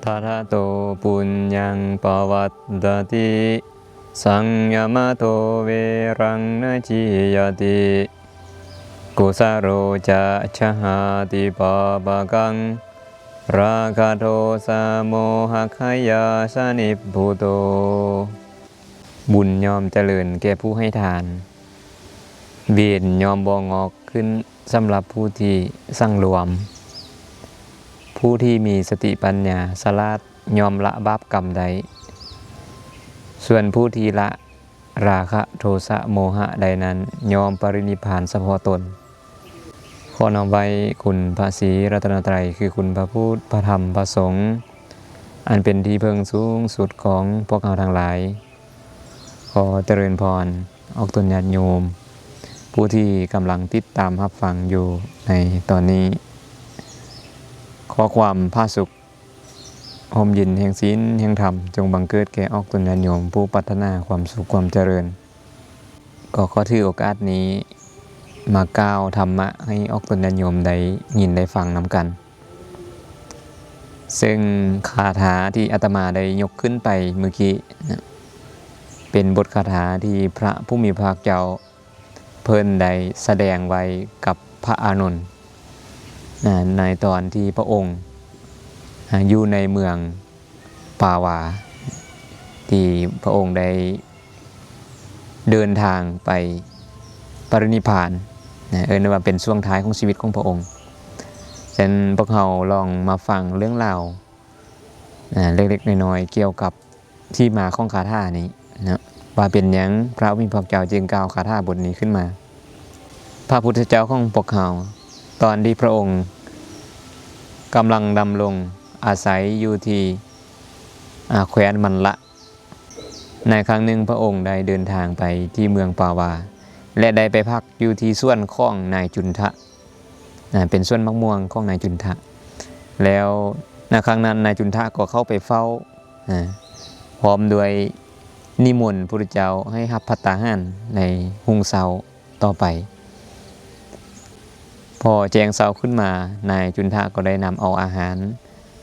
ທະທະໂຕ ປຸນຍັງ ປະວັດຕະຕິ ສັງຍະມະໂທ ເວລັງ ນະຈີຍະຕິ ກຸສະໂລ ຈະ ຈະຫາຕິ ປາປະກັງ ຣາຄະໂທສະ ໂມຫະ ຂະຍາສະ ນິບພຸໂຕ. ບຸນຍ່ອມຈະເລີນແກ່ຜູ້ໃຫ້ທານ, ເວນຍ່ອມບໍ່ງອກຂຶ້ນສຳລັບຜູ້ທີ່ສັງລວມ. ຜູ້ທີ່ມີສະຕິປັນຍາສະຫຼາດ ຍ່ອມລະບາບກຳໄດ້, ສ່ວນຜູ້ທີ່ລະລາຄະ ໂທສະ ໂມຫະໄດ້ນັ້ນ ຍ່ອມປະລິນິບພານສະເພາະຕົນ. ຂໍນ້ອມໄຫວ້ຄຸນພະສີລັດຕະນະໄຕ ຄືຄຸນພະພຸດ ພະທຳ ພະສົງ ອັນເປັນທີ່ເພິ່ງສູງສຸດຂອງພວກເຮົາທັງຫຼາຍ. ຂໍຈະເລີນພອນອອກຕົນຍາດໂຍມ ຜູ້ທີ່ກຳລັງຕິດຕາມຮັບຟັງຢູ່ໃນຕອນນີ້. ຂໍຄວາມຜາສຸກ ຮົ່ມເຢັນແຫ່ງສິນແຫ່ງທຳ ຈົ່ງບັງເກີດແກ່ອອກຕົນຍາດໂຍມຜູ້ປາດຖະໜາຄວາມສຸກຄວາມຈະເລີນ. ກໍຂໍຖືໂອກາດນີ້ມາກ່າວທຳມະໃຫ້ອອກຕົນຍາດໂຍມໄດ້ຍິນໄດ້ຟັງນຳກັນ. ເຊິ່ງຄາຖາທີ່ອາດຕະມາໄດ້ຍົກຂຶ້ນໄປມື້ກີ້ນະ ເປັນບົດຄາຖາທີ່ພະຜູ້ມີພະພາກເຈົ້າ ເພິ່ນໄດ້ສະແດງໄວ້ກັບພະອານົນ ນະ ໃນຕອນທີ່ພະອົງ ອາ ຢູ່ໃນເມືອງປາວາ ທີ່ພະອົງໄດ້ເດີນທາງໄປປະລິນິບພານນະ, ເອີ້ນວ່າເປັນຊ່ວງທ້າຍຂອງຊີວິດຂອງພະອົງ. ສະນັ້ນ ພວກເຮົາລອງມາຟັງເລື່ອງລາວ ອາ ເລັກໆນ້ອຍໆກ່ຽວກັບ ທີ່ມາຂອງຄາຖານີ້ເນາະ ວ່າເປັນຫຍັງພະຜູ້ມີພະພາກເຈົ້າຈຶ່ງກ່າວຄາຖາບົດນີ້ຂຶ້ນມາ. ພະພຸດທະເຈົ້າຂອງພວກເຮົາ ຕອນທີ່ພະອົງກຳລັງດຳລົງອາໄສຢູ່ທີ່ ອາ ແຄວ້ນມັນລະ, ໃນຄັ້ງໜຶ່ງພະອົງໄດ້ເດີນທາງໄປທີ່ເມືອງປາວາ ແລະ ໄດ້ໄປພັກຢູ່ທີ່ສວນຂອງນາຍຈຸນທະ. ອາ ເປັນສວນໝາກມ່ວງຂອງນາຍຈຸນທະ. ແລ້ວໃນຄັ້ງນັ້ນນາຍຈຸນທະກໍເຂົ້າໄປເຝົ້າ ອາ ພ້ອມດ້ວຍນິມົນພຸດທະເຈົ້າໃຫ້ຮັບພັດຕາຫານໃນຮຸ່ງເຊົ້າຕໍ່ໄປ. ພໍແຈ້ງເຊົ້າຂຶ້ນມາ ນາຍຈຸນທະກໍໄດ້ນຳເອົາອາຫານ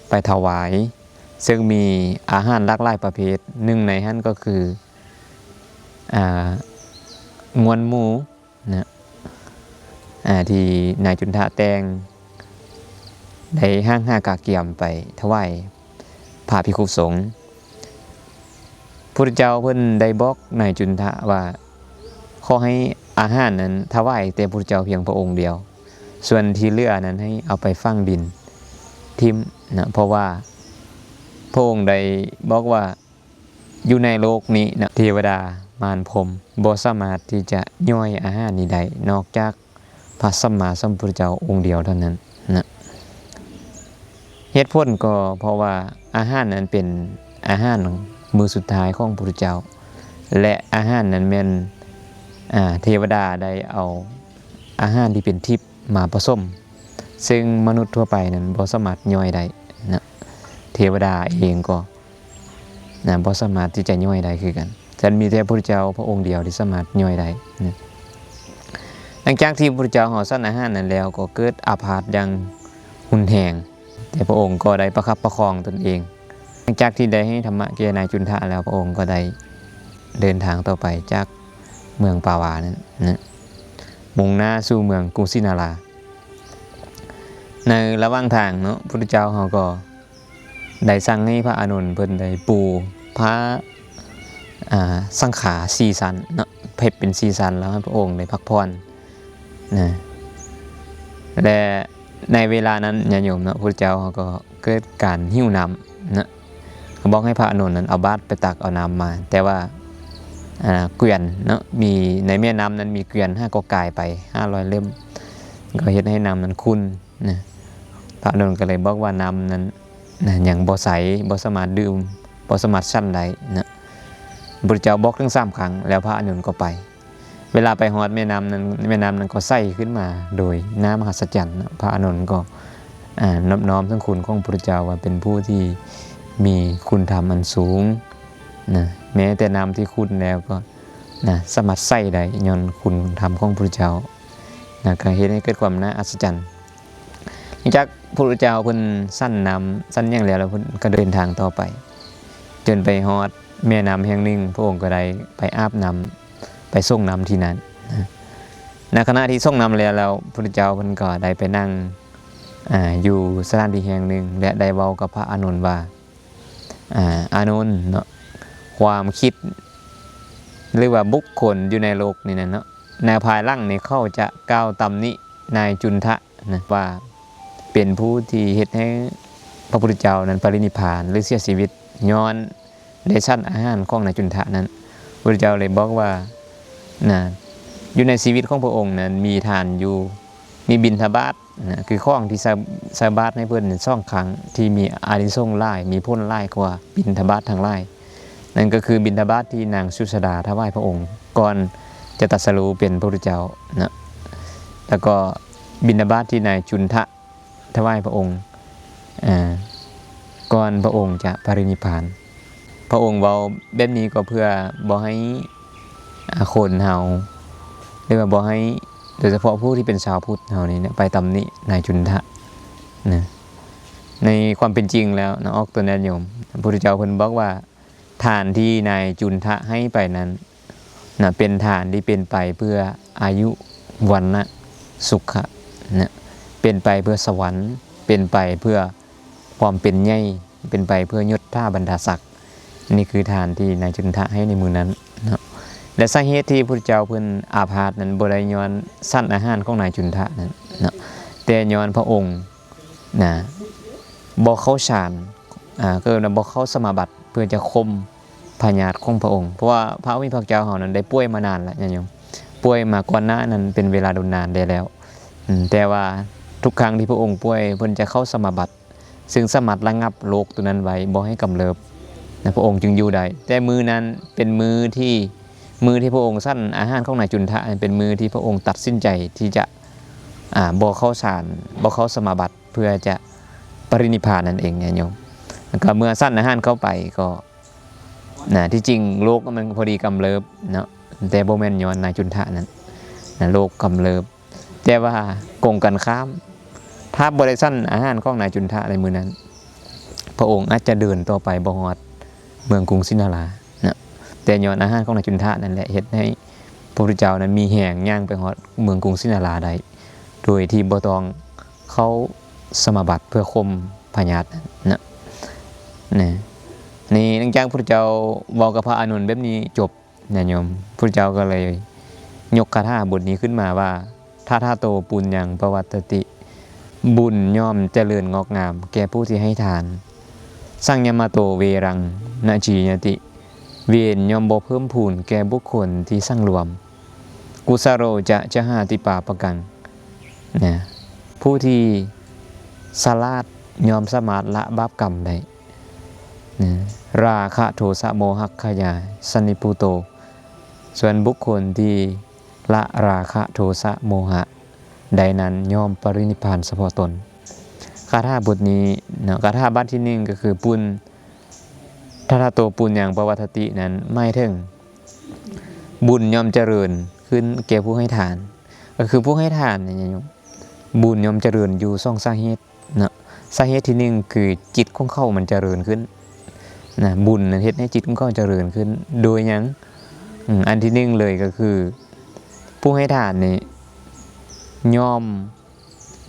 ໄປຖວາຍ ເຊິ່ງມີອາຫານຫຼາກຫຼາຍປະເພດ, ໜຶ່ງໃນນັ້ນກໍຄື ອາ ງວນໝູ ນະ ອາ ທີ່ນາຍຈຸນທະແຕ່ງ ໄດ້ຫ້າງຫາກະກຽມໄປຖວາຍພະພິກຂຸສົງ. ພຸດທະເຈົ້າເພິ່ນໄດ້ບອກນາຍຈຸນທະວ່າ ຂໍໃຫ້ອາຫານນັ້ນຖວາຍແຕ່ພຸດທະເຈົ້າພຽງພະອົງດຽວ, ສ່ວນທີ່ເຫຼືອນັ້ນໃຫ້ເອົາໄປຝັງດິນຖິ້ມນະ, ເພາະວ່າພະອົງໄດ້ບອກວ່າ ຢູ່ໃນໂລກນີ້ນະ ເທວະດາມານພົມບໍ່ສາມາດທີ່ຈະຍ່ອຍອາຫານນີ້ໄດ້ ນອກຈາກພະສຳມາສຳພຸດທະເຈົ້າອົງດຽວເທົ່ານັ້ນນະ. ເຫດຜົນກໍເພາະວ່າອາຫານນັ້ນເປັນອາຫານມື້ສຸດທ້າຍຂອງພຸດທະເຈົ້າ ແລະ ອາຫານນັ້ນແມ່ນ ອາ ເທວະດາໄດ້ເອົາອາຫານທີ່ເປັນທິບມາປະສົມ ເຊິ່ງມະນຸດທົ່ວໄປນັ້ນບໍ່ສາມາດຍ່ອຍໄດ້ນະ, ເທວະດາເອງກໍ ນະ ບໍ່ສາມາດທີ່ຈະຍ່ອຍໄດ້ຄືກັນ. ສະນັ້ນມີແຕ່ພະພຸດທະເຈົ້າພະອົງດຽວທີ່ສາມາດຍ່ອຍໄດ້ນະ. ຫຼັງຈາກທີ່ພະພຸດທະເຈົ້າເຮົາສັນອາຫານນັ້ນແລ້ວ ກໍເກີດອາພາດຢ່າງຮຸນແຮງ, ແຕ່ພະອົງກໍໄດ້ປະຄັບປະຄອງຕົນເອງ. ຫຼັງຈາກທີ່ໄດ້ໃຫ້ທຳມະແກ່ນາຍຈຸນທະແລ້ວ ພະອົງກໍໄດ້ເດີນທາງຕໍ່ໄປຈາກເມືອງປາວານັ້ນນະ, ມຸ່ງໜ້າສູ່ເມືອງກຸສິນາລາ. ໃນລະຫວ່າງທາງເນາະ ພຸດທະເຈົ້າເຮົາກໍ ໄດ້ສັ່ງໃຫ້ພະອານົນເພິ່ນໄດ້ປູພະ ອາ ສັງຂາສີ່ຊັ້ນເນາະ, ເຮັດເປັນສີ່ຊັ້ນ ແລ້ວໃຫ້ພະອົງໄດ້ພັກຜ່ອນນະ. ແລະ ໃນເວລານັ້ນ ຍາດໂຍມເນາະ ພຸດທະເຈົ້າເຮົາກໍເກີດການຫິວນ້ຳນະ, ກໍບອກໃຫ້ພະອານົນນັ້ນເອົາບາດໄປຕັກເອົານ້ຳມາ, ແຕ່ວ່າ ອາ ກວຽນເນາະ ມີ ໃນແມ່ນ້ຳນັ້ນມີກວຽນຫາກໍກາຍໄປຫ້າຮ້ອຍເຫຼັ້ມ, ກໍເຮັດໃຫ້ນ້ຳນັ້ນຂຸ່ນນະ. ພະອານົນກໍເລີຍບອກວ່າ ນ້ຳນັ້ນ ນະ ຍັງບໍ່ໃສ ບໍ່ສາມາດດື່ມ ບໍ່ສາມາດສັນໄດ້ນະ. ພະພຸດທະເຈົ້າບອກເຖິງສາມຄັ້ງ ແລ້ວພະອານົນກໍໄປ. ເວລາໄປຮອດແມ່ນ້ຳນັ້ນ ແມ່ນ້ຳນັ້ນກໍໃສຂຶ້ນມາໂດຍນ້ຳມະຫັດສະຈັນນະ. ພະອານົນກໍ ອາ ນອບນ້ອມເຖິງຄຸນຂອງພະພຸດທະເຈົ້າວ່າເປັນຜູ້ທີ່ມີຄຸນທຳອັນສູງນະ, ແມ້ແຕ່ນ້ຳທີ່ຂຸ່ນແລ້ວກໍ ນະ ສາມາດໃສໄດ້ຍ້ອນຄຸນທຳຂອງພະພຸດທະເຈົ້ານະ, ກໍເຮັດໃຫ້ເກີດຄວາມໜ້າອັດສະຈັນ. ຫຼັງຈາກພະພຸດທະເຈົ້າເພິ່ນສັນນ້ຳສັນຫຍັງແລ້ວ ແລ້ວເພິ່ນກໍເດີນທາງຕໍ່ໄປ ຈົນໄປຮອດແມ່ນ້ຳແຫ່ງໜຶ່ງ, ພະອົງກໍໄດ້ໄປອາບນ້ຳ ໄປສົ່ງນ້ຳທີ່ນັ້ນນະ. ໃນຂະນະທີ່ສົ່ງນ້ຳແລ້ວ ແລ້ວພະພຸດທະເຈົ້າເພິ່ນກໍໄດ້ໄປນັ່ງ ອາ ຢູ່ສະຖານທີ່ແຫ່ງໜຶ່ງ ແລະ ໄດ້ເວົ້າກັບພະອານົນວ່າ ອາ ອານົນເນາະ, ຄວາມຄິດ ຫຼືວ່າບຸກຄົນຢູ່ໃນໂລກນີ້ນະເນາະ ໃນພາຍຫຼັງນີ້ເຂົາຈະກ່າວຕຳໜິນາຍຈຸນທະນະ ວ່າເປັນຜູ້ທີ່ເຮັດໃຫ້ພະພຸດທະເຈົ້ານັ້ນປະລິນິບພານ ຫຼືເສຍຊີວິດ ຍ້ອນໄດ້ສັນອາຫານຂອງນາຍຈຸນທະນັ້ນ. ພະພຸດທະເຈົ້າເລີຍບອກວ່າ ນະ ຢູ່ໃນຊີວິດຂອງພະອົງນັ້ນມີທານຢູ່ ມີບິນທະບາດນະ ຄືຂອງທີ່ໃສ່ ໃສ່ບາດໃຫ້ເພິ່ນສອງຄັ້ງ ທີ່ມີອານິສົງຫຼາຍ ມີຜົນຫຼາຍກວ່າບິນທະບາດທັງຫຼາຍ. ນັ້ນກໍຄືບິນທະບາດທີ່ນາງສຸຊາດາຖວາຍພະອົງກ່ອນຈະຕັດສະຮູ້ເປັນພະພຸດທະເຈົ້ານະ ແລ້ວກໍບິນທະບາດທີ່ນາຍຈຸນທະຖວາຍພະອົງ ອາ ກ່ອນພະອົງຈະປະລິນິບພານ. ພະອົງເວົ້າແບບນີ້ກໍເພື່ອບໍ່ໃຫ້ ອາ ຄົນເຮົາ ຫຼືວ່າບໍ່ໃຫ້ ໂດຍສະເພາະຜູ້ທີ່ເປັນຊາວພຸດເຮົານີ້ນະ ໄປຕຳໜິນາຍຈຸນທະນະ. ໃນຄວາມເປັນຈິງແລ້ວນະ ອອກຕົນຍາດໂຍມ ພະພຸດທະເຈົ້າເພິ່ນບອກວ່າ ທານທີ່ນາຍຈຸນທະໃຫ້ໄປນັ້ນນະ ເປັນທານທີ່ເປັນໄປເພື່ອອາຍຸ ວັນນະ ສຸຂະນະ ເປັນໄປເພື່ອສະຫວັນ ເປັນໄປເພື່ອຄວາມເປັນໃຫຍ່ ເປັນໄປເພື່ອຍົດຖາບັນດາສັກ. ນີ້ຄືທານທີ່ນາຍຈຸນທະໃຫ້ໃນມື້ນັ້ນເນາະ ແລະ ສາເຫດທີ່ພະພຸດທະເຈົ້າເພິ່ນອາພາດນັ້ນ ບໍ່ໄດ້ຍ້ອນສັນອາຫານຂອງນາຍຈຸນທະນັ້ນເນາະ ແຕ່ຍ້ອນພະອົງນະ ບໍ່ເຂົ້າສານ ອາ ກໍເອີ້ນວ່າບໍ່ເຂົ້າສະມາບັດ ເພື່ອຈະຂົ່ມພະຍາດຂອງພະອົງ. ເພາະວ່າພະຜູ້ມີພະພາກເຈົ້າເຮົານັ້ນໄດ້ປ່ວຍມານານແລ້ວຍາດໂຍມ, ປ່ວຍມາກ່ອນໜ້ານັ້ນເປັນເວລາດົນນານແດ່ແລ້ວ. ອືມ ແຕ່ວ່າທຸກຄັ້ງທີ່ພະອົງປ່ວຍ ເພິ່ນຈະເຂົ້າສະມາບັດ ຊຶ່ງສາມາດລະງັບໂລກໂຕນັ້ນໄວ້ ບໍ່ໃຫ້ກຳເລີບນະ ພະອົງຈຶ່ງຢູ່ໄດ້. ແຕ່ມື້ນັ້ນເປັນມື້ທີ່ ມື້ທີ່ພະອົງສັນອາຫານຂອງນາຍຈຸນທະ ເປັນມື້ທີ່ພະອົງຕັດສິນໃຈທີ່ຈະ ອາ ບໍ່ເຂົ້າສານ ບໍ່ເຂົ້າສະມາບັດ ເພື່ອຈະປະລິນິບພານນັ້ນເອງຍາດໂຍມ. ແລ້ວກໍເມື່ອສັນອາຫານເຂົ້າໄປກໍ ນະ ທີ່ຈິງໂລກມັນພໍດີກຳເລີບເນາະ ແຕ່ບໍ່ແມ່ນຍ້ອນນາຍຈຸນທະນັ້ນນະ ໂລກກຳເລີບ. ແຕ່ວ່າກົງກັນຂ້າມ ຖ້າບໍ່ໄດ້ສັນອາຫານຂອງນາຍຈຸນທະໃນມື້ນັ້ນ ພະອົງອາດຈະເດີນຕໍ່ໄປບໍ່ຮອດເມືອງກຸງສິນນະລານະ ແຕ່ຍ້ອນອາຫານຂອງນາຍຈຸນທະນັ້ນແຫຼະ ເຮັດໃຫ້ພະພຸດທະເຈົ້ານັ້ນມີແຮງຍ່າງໄປຮອດເມືອງກຸງສິນນະລາໄດ້ ໂດຍທີ່ບໍ່ຕ້ອງເຂົ້າສະມາບັດເພື່ອຂົ່ມພະຍາດນັ້ນນະ. ນະ ນີ້ຫຼັງຈາກພະພຸດທະເຈົ້າເວົ້າກັບພະອານົນແບບນີ້ຈົບ ຍາດໂຍມ ພະພຸດທະເຈົ້າກໍເລີຍຍົກຄາຖາບົດນີ້ຂຶ້ນມາວ່າ ທະທາໂຕ ປຸນຍັງ ປະວັດຕະຕິ ບຸນຍ່ອມຈະເລີນງອກງາມແກ່ຜູ້ທີ່ໃຫ້ທານ. ສັງຍະມະໂຕ ເວລັງ ນະຈີຍະຕິ ເວນຍ່ອມບໍ່ເພີ່ມພູນແກ່ບຸກຄົນທີ່ສັງລວມ. ກຸສະໂລ ຈະ ຈະຫາຕິ ປາປະກັງ ນະ ຜູ້ທີ່ສະຫຼາດຍ່ອມສາມາດລະບາບກຳໄດ້. ນະ ລາຄະໂທສະໂມຫະຂະຍາ ສະນິບພຸໂຕ ສ່ວນບຸກຄົນທີ່ລະລາຄະໂທສະໂມຫະໄດ້ນັ້ນ ຍ່ອມປະລິນິບພານສະເພາະຕົນ. ຄາຖາບົດນີ້ເນາະ ຄາຖາບັດທີໜຶ່ງກໍຄື ປຸນ ທະທາໂຕ ປຸນຍັງ ປະວັດຕະຕິ ນັ້ນໝາຍເຖິງ ບຸນຍ່ອມຈະເລີນຂຶ້ນແກ່ຜູ້ໃຫ້ທານ. ກໍຄືຜູ້ໃຫ້ທານນີ້ ບຸນຍ່ອມຈະເລີນຢູ່ສອງສາເຫດເນາະ. ສາເຫດທີໜຶ່ງຄືຈິດຂອງເຂົາມັນຈະເລີນຂຶ້ນນະ, ບຸນນັ້ນເຮັດໃຫ້ຈິດຂອງເຂົາຈະເລີນຂຶ້ນ. ໂດຍຫຍັງ? ອືມ ອັນທີໜຶ່ງເລີຍກໍຄື ຜູ້ໃຫ້ທານນີ້ຍ່ອມ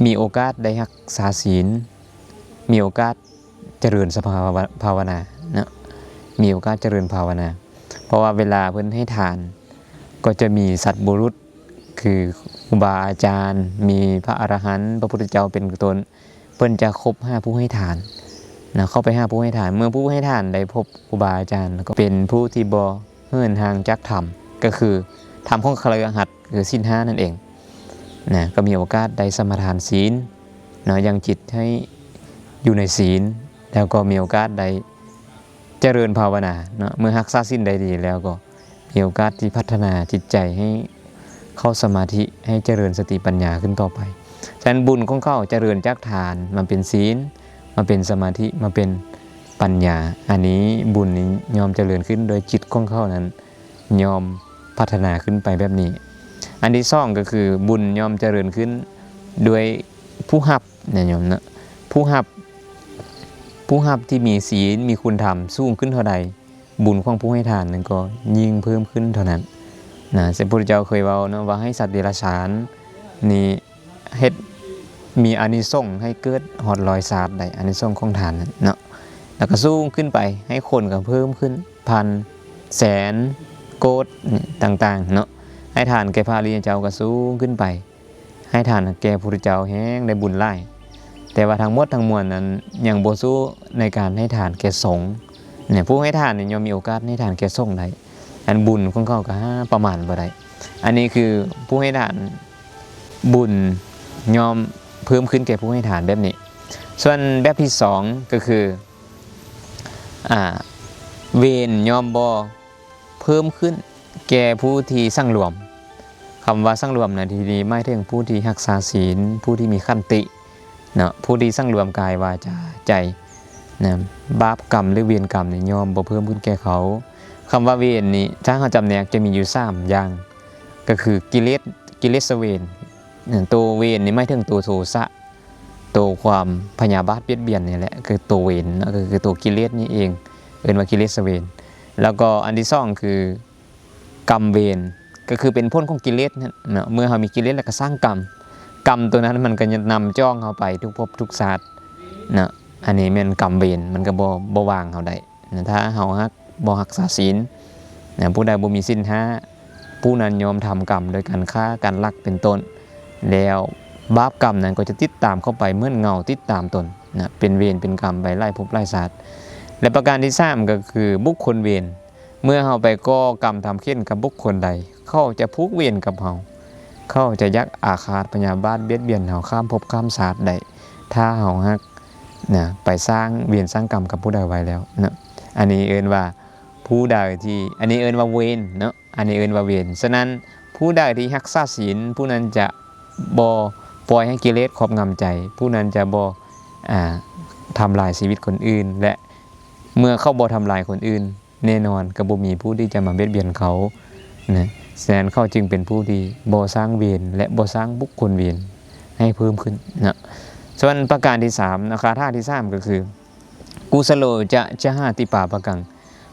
ມີໂອກາດໄດ້ຮັກສາສິນ, ມີໂອກາດ ຈະເລີນສະພາວະພາວະນາເນາະ, ມີໂອກາດຈະເລີນພາວະນາ. ເພາະວ່າເວລາເພິ່ນໃຫ້ທານ ກໍຈະມີສັດບຸລຸດ ຄືຄູບາອາຈານ, ມີພະອະລະຫັນ, ພະພຸດທະເຈົ້າເປັນຕົ້ນ, ເພິ່ນຈະຄົບຫາຜູ້ໃຫ້ທານນະ, ເຂົ້າໄປຫາຜູ້ໃຫ້ທານ. ເມື່ອຜູ້ໃຫ້ທານໄດ້ພົບຄູບາອາຈານ ແລ້ວກໍເປັນຜູ້ທີ່ບໍ່ເຫີນຫ່າງຈາກທຳ, ກໍຄືທຳຂອງຄະລິກະຫັດ ຄືສິນຫ້ານັ້ນເອງນະ, ກໍມີໂອກາດໄດ້ສະມາທານສິນເນາະ, ຍັງຈິດໃຫ້ຢູ່ໃນສິນ, ແລ້ວກໍມີໂອກາດໄດ້ຈະເລີນພາວະນາເນາະ. ເມື່ອຮັກສາສິນໄດ້ດີແລ້ວ ກໍມີໂອກາດທີ່ພັດທະນາຈິດໃຈໃຫ້ເຂົ້າສະມາທິ, ໃຫ້ຈະເລີນສະຕິປັນຍາຂຶ້ນຕໍ່ໄປ. ສະນັ້ນ ບຸນຂອງເຂົາຈະເລີນຈາກທານມາເປັນສິນ, ມາເປັນສະມາທິ, ມາເປັນປັນຍາ. ອັນນີ້ບຸນນີ້ຍ່ອມຈະເລີນຂຶ້ນໂດຍຈິດຂອງເຂົານັ້ນ ຍ່ອມພັດທະນາຂຶ້ນໄປແບບນີ້. ອັນທີສອງກໍຄື ບຸນຍ່ອມຈະເລີນຂຶ້ນດ້ວຍຜູ້ຮັບ ນະໂຍມເນາະ. ຜູ້ຮັບ ຜູ້ຮັບທີ່ມີສີນ ມີຄຸນທຳສູງຂຶ້ນເທົ່າໃດ ບຸນຂອງຜູ້ໃຫ້ທານນັ້ນກໍຍິ່ງເພີ່ມຂຶ້ນເທົ່ານັ້ນນະ. ເຊັ່ນ ພະພຸດທະເຈົ້າເຄີຍເວົ້າເນາະ ວ່າໃຫ້ສັດເດຍລະສານນີ້ເຮັດ ມີອານິສົງໃຫ້ເກີດຮອດຮ້ອຍຊາດໄດ້ ອານິສົງຂອງທານນັ້ນເນາະ. ແລ້ວກໍສູງຂຶ້ນໄປ ໃຫ້ຄົນກໍເພີ່ມຂຶ້ນ ພັນ ແສນ ໂກດ ນີ້ຕ່າງໆເນາະ. ໃຫ້ທານແກ່ພະອະລິຍະເຈົ້າກໍສູງຂຶ້ນໄປ ໃຫ້ທານແກ່ພຸດທະເຈົ້າແຮ່ງໄດ້ບຸນຫຼາຍ. ແຕ່ວ່າທັງໝົດທັງມວນນັ້ນຍັງບໍ່ສູ້ໃນການໃຫ້ທານແກ່ສົງນະ. ຜູ້ໃຫ້ທານນີ້ຍ່ອມມີໂອກາດໃຫ້ທານແກ່ສົງໄດ້ ອັນບຸນຂອງເຂົາກໍຫາປະມານບໍ່ໄດ້. ອັນນີ້ຄືຜູ້ໃຫ້ທານ ບຸນຍ່ອມເພີ່ມຂຶ້ນແກ່ຜູ້ໃຫ້ທານແບບນີ້. ສ່ວນແບບທີສອງກໍຄື ອາ ເວນຍ່ອມບໍ່ເພີ່ມຂຶ້ນແກ່ຜູ້ທີ່ສັງລວມ. ຄຳວ່າສັງລວມໃນທີ່ນີ້ໝາຍເຖິງຜູ້ທີ່ຮັກສາສິນ, ຜູ້ທີ່ມີຂັນຕິເນາະ, ຜູ້ທີ່ສັງລວມກາຍ ວາຈາ ໃຈນະ. ບາບກຳ ຫຼື ເວນກຳນີ້ຍ່ອມບໍ່ເພີ່ມຂຶ້ນແກ່ເຂົາ. ຄຳວ່າເວນນີ້ ຖ້າເຮົາຈຳແນກຈະມີຢູ່ສາມຢ່າງ ກໍຄືກິເລດ ກິເລດສະເວນ. ໂຕເວນນີ້ໝາຍເຖິງໂຕໂທສະ ໂຕຄວາມພະຍາບາດບຽດບຽນນີ້ແຫຼະ ຄືໂຕເວນເນາະ ກໍຄືໂຕກິເລດນີ້ເອງ ເອີ້ນວ່າກິເລດສະເວນ. ແລ້ວກໍອັນທີສອງຄືກຳເວນ ກໍຄືເປັນຜົນຂອງກິເລດນັ້ນເນາະ. ເມື່ອເຮົາມີກິເລດແລ້ວກໍສ້າງກຳ ກຳໂຕນັ້ນມັນກໍນຳຈ່ອງເຮົາໄປທຸກພົບທຸກຊາດເນາະ. ອັນນີ້ແມ່ນກຳເວນ ມັນກໍບໍ່ ບໍ່ວາງເຮົາໄດ້. ນະ ຖ້າເຮົາຮັກ ບໍ່ຮັກສາສິນນະ ຜູ້ໃດບໍ່ມີສິນຫ້າ ຜູ້ນັ້ນຍ່ອມທຳກຳໂດຍການຂ້າ ການລັກ ເປັນຕົ້ນ ແລ້ວບາບກຳນັ້ນກໍຈະຕິດຕາມເຂົ້າໄປເໝືອນເງົາຕິດຕາມຕົນນະ ເປັນເວນເປັນກຳໄປຫຼາຍພົບຫຼາຍຊາດ. ແລະ ປະການທີສາມກໍຄືບຸກຄົນເວນ ເມື່ອເຮົາໄປກໍ່ກຳທຳເຂັນກັບບຸກຄົນໃດ ເຂົາຈະຜູກເວນກັບເຮົາ ເຂົາຈະຢາກອາຄາດພະຍາບາດບຽດບຽນເຮົາຂ້າມພົບຂ້າມຊາດໄດ້ ຖ້າເຮົາຮັກ ນະ ໄປສ້າງເວນສ້າງກຳກັບຜູ້ໃດໄວ້ແລ້ວເນາະ. ອັນນີ້ເອີ້ນວ່າຜູ້ໃດທີ່ ອັນນີ້ເອີ້ນວ່າເວນເນາະ ອັນນີ້ເອີ້ນວ່າເວນ. ສະນັ້ນ ຜູ້ໃດທີ່ຮັກສາສິນ ຜູ້ນັ້ນຈະບໍ່ປ່ອຍໃຫ້ກິເລດຄອບງຳໃຈ ຜູ້ນັ້ນຈະບໍ່ ອາ ທຳລາຍຊີວິດຄົນອື່ນ ແລະ ເມື່ອເຂົາບໍ່ທຳລາຍຄົນອື່ນ ແນ່ນອນກໍບໍ່ມີຜູ້ທີ່ຈະມາບຽດບຽນເຂົານະ. ສະນັ້ນເຂົາຈຶ່ງເປັນຜູ້ທີ່ບໍ່ສ້າງເວນ ແລະ ບໍ່ສ້າງບຸກຄົນເວນໃຫ້ເພີ່ມຂຶ້ນນະ. ສ່ວນປະການທີສາມນະ ຄາຖາທີສາມກໍຄື ກຸສະໂລຈະ ຈະຫາຕິປາປະກັງ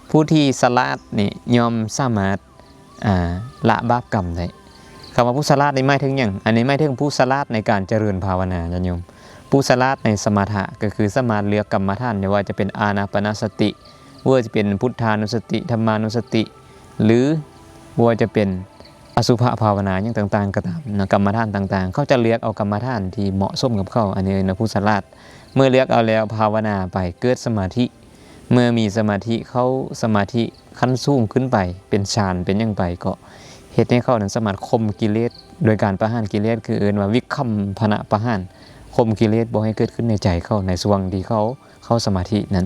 ຜູ້ທີ່ສະຫຼາດນີ້ຍ່ອມສາມາດ ອາ ລະບາບກຳໄດ້. ຄຳວ່າຜູ້ສະຫຼາດນີ້ໝາຍເຖິງຫຍັງ? ອັນນີ້ໝາຍເຖິງຜູ້ສະຫຼາດໃນການຈະເລີນພາວະນາ ຍາດໂຍມ. ຜູ້ສະຫຼາດໃນສະມະຖະ ກໍຄືສາມາດເລືອກກຳມະຖານ ບໍ່ວ່າຈະເປັນອານາປານະສະຕິ ບໍ່ວ່າຈະເປັນພຸດທານຸສະຕິ ທຳມານຸສະຕິ ຫຼື ບໍ່ວ່າຈະເປັນອະສຸພະພາວະນາຫຍັງຕ່າງໆກໍຕາມນະ ກຳມະຖານຕ່າງໆ ເຂົາຈະເລືອກເອົາກຳມະຖານທີ່ເໝາະສົມກັບເຂົາ ອັນນີ້ເອີ້ນວ່າຜູ້ສະຫຼາດ. ເມື່ອເລືອກເອົາແລ້ວ ພາວະນາໄປ ເກີດສະມາທິ ເມື່ອມີສະມາທິ ເຂົ້າສະມາທິຂັ້ນສູງຂຶ້ນໄປ ເປັນฌານເປັນຫຍັງໄປ ກໍເຮັດໃຫ້ເຂົານັ້ນສາມາດຂົ່ມກິເລດ ໂດຍການປະຫານກິເລດ ຄືເອີ້ນວ່າວິຄັມພະນະປະຫານ ຂົ່ມກິເລດບໍ່ໃຫ້ເກີດຂຶ້ນໃນໃຈເຂົາ ໃນຊ່ວງທີ່ເຂົາ ເຂົ້າສະມາທິນັ້ນ.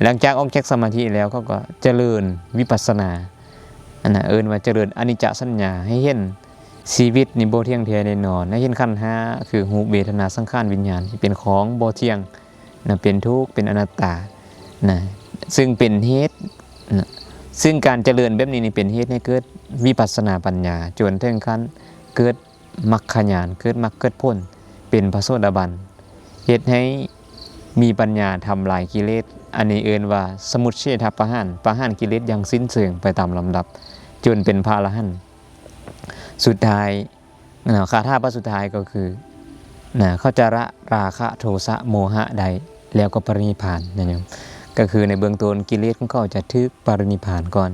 ຫຼັງຈາກອອກຈາກສະມາທິແລ້ວ ເຂົາກໍຈະເລີນວິປັດສະນາ ອັນນັ້ນເອີ້ນວ່າຈະເລີນອະນິດຈະສັນຍາ ໃຫ້ເຫັນຊີວິດນີ້ບໍ່ທ່ຽງແທ້ແນ່ນອນ ໃຫ້ເຫັນຂັນຫ້າ ຄືຮູບ ເວທະນາ ສັງຂານ ວິນຍານ ເປັນຂອງບໍ່ທ່ຽງນະ ເປັນທຸກ ເປັນອະນັດຕານະ ຊຶ່ງເປັນເຫດນະ ຊຶ່ງການຈະເລີນແບບນີ້ນີ້ເປັນເຫດໃຫ້ເກີດວິປັດສະນາປັນຍາ ຈົນເຖິງຂັ້ນເກີດ ມັກຂະຍານ ເກີດມັກເກີດຜົນ ເປັນພະໂສດາບັນ ເຮັດໃຫ້ມີປັນຍາທຳລາຍກິເລດ ອັນນີ້ເອີ້ນວ່າສະມຸດເສທະປະຫານ ປະຫານກິເລດຢ່າງສິ້ນເຊີງໄປຕາມລຳດັບ ຈົນເປັນພະອະລະຫັນ. ສຸດທ້າຍນະ ຄາຖາບາດສຸດທ້າຍກໍຄືນະ ເຂົາຈະລະລາຄະ ໂທສະ ໂມຫະໄດ້ ແລ້ວກໍປະລິນິບພານນະໂຍມ. ກໍຄືໃນເບື້ອງຕົ້ນກິເລດຂອງເຂົາຈະຖືກປະລິນິບພານກ່ອນ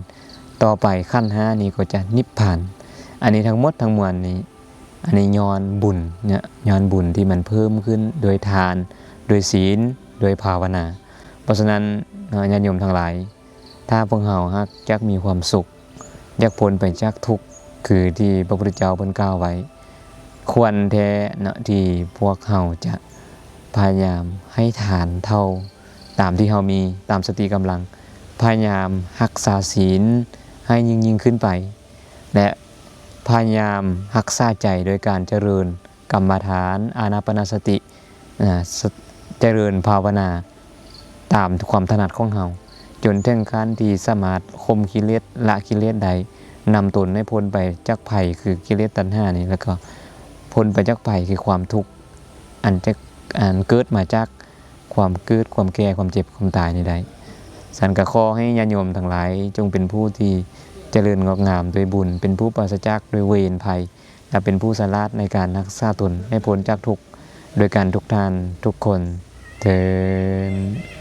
ຕໍ່ໄປຂັນຫ້ານີ້ກໍຈະນິບພານ. ອັນນີ້ທັງໝົດທັງມວນນີ້ ອັນນີ້ຍ້ອນບຸນເນາະ ຍ້ອນບຸນທີ່ມັນເພີ່ມຂຶ້ນດ້ວຍທານ ດ້ວຍສິນ ດ້ວຍພາວະນາ. ເພາະສະນັ້ນເນາະ ຍາດໂຍມທັງຫຼາຍ ຖ້າພວກເຮົາຫາກຢາກມີຄວາມສຸກ ຢາກພົ້ນໄປຈາກທຸກ ຄືທີ່ພະພຸດທະເຈົ້າເພິ່ນກ່າວໄວ້ ຄວນແທ້ເນາະ ທີ່ພວກເຮົາຈະພະຍາຍາມໃຫ້ທານເທົ່າຕາມທີ່ເຮົາມີ ຕາມສະຕິກຳລັງ, ພະຍາຍາມຮັກສາສິນໃຫ້ຍິ່ງໆຂຶ້ນໄປ ແລະ ພະຍາຍາມຮັກສາໃຈໂດຍການຈະເລີນກຳມະຖານ ອານາປານະສະຕິ ນະ ສະ ຈະເລີນພາວະນາຕາມຄວາມຖະໜັດຂອງເຮົາ ຈົນເຖິງຂັ້ນທີ່ສາມາດຂົ່ມກິເລດ ລະກິເລດໄດ້, ນຳຕົນໃຫ້ພົ້ນໄປຈາກໄພ ຄືກິເລດຕັນຫານີ້ ແລ້ວກໍພົ້ນໄປຈາກໄພ ຄືຄວາມທຸກ ອັນຈະ ອັນເກີດມາຈາກຄວາມເກີດ ຄວາມແກ່ ຄວາມເຈັບ ຄວາມຕາຍນີ້ໄດ້. ຊັ້ນກໍຂໍໃຫ້ຍາດໂຍມທັງຫຼາຍ ຈົ່ງເປັນຜູ້ທີ່ຈະເລີນງອກງາມດ້ວຍບຸນ, ເປັນຜູ້ປາສະຈາກດ້ວຍເວນໄພ ແລະ ເປັນຜູ້ສະຫຼາດໃນການຮັກສາຕົນໃຫ້ພົ້ນຈາກທຸກ ດ້ວຍກັນທຸກທ່ານທຸກຄົນເທີ້ນ.